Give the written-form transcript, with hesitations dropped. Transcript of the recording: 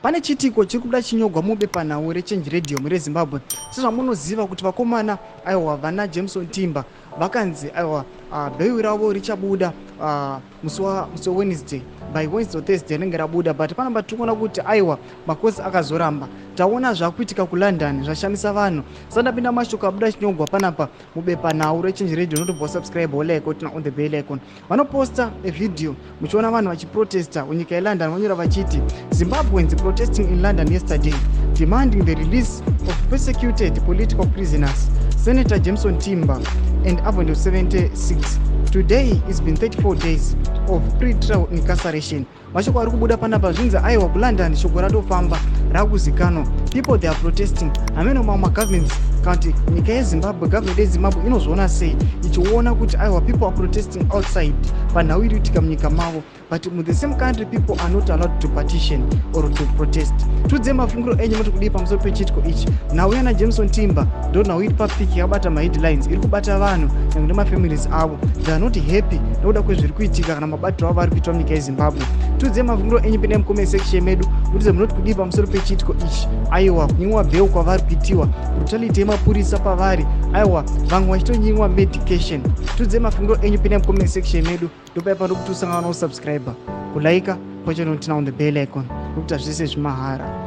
Pane chiitiko chiri kubuda chinyogwa mubepanhau reChange Radio mureZimbabwe. Sezvamunoziva kuti vakomana, aiwa, vana Jameson Timba vakanzi, aiwa, bail ravo richabuda musi weWednesday, by Wednesday or Thursday rinenge rabuda. But panapa tiri kuona kuti, aiwa, makosi akazoramba. Taona zvakuitika kuLondon zvashamisa vanhu. Sandapinda mashoko abuda chinyogwa panapa mubepanhau reChange Radio, unotobva subscribe, like, turn on the bell icon. Vanoposta evideo muchiona vanhu vachiprotesta munyika yeLondon. Vanyora vachiti, "Zimbabweans protesting in London yesterday demanding the release of persecuted political prisoners Senator Jameson Timba and Avenue 76. Today it's been 34 days of pre-trial incarceration." Mashoko ari kubuda panapa, zvinzi, aiwa, kuLondon shoko ratofamba, rakuzikanwa. People, they are protesting. Hameno mamwe magovernments kana kuti nyika yeZimbabwe, government yeZimbabwe inozviona sei ichiona kuti, aiwa, people are protesting outside panhau iri kuitika munyika mavo, but mu the same country people are not allowed to petition or to protest? Tiudzei mafungiro enyu, moti kudii pamusoro pechiitiko ichi? Nhau yana Jameson Timba ndo nhau iri papeak, yakabata maheadlines, iri kubata vanhu nyange nemafamilies avo. They are not happy nokuda kwezviri kuitika kana mabatiro avo ari kuitwa munyika yeZimbabwe. Tiudzei mafungiro enyu, pindai mucomment section medu, mutiudze munoti kudii pamusoro pechiitiko ichi. Aiwa, kunyimwa bail kwavari kuitiwa, brutality yemapurisa pavari, aiwa, vamwe vachitonyimwa medication. Tiudzei mafungiro enyu, pindai mucomment section medu. Ndopaipa ndokuti usangana nosubscribe, kulike, pachannel, turn on the bell icon, nokuti hazvese zvimahara.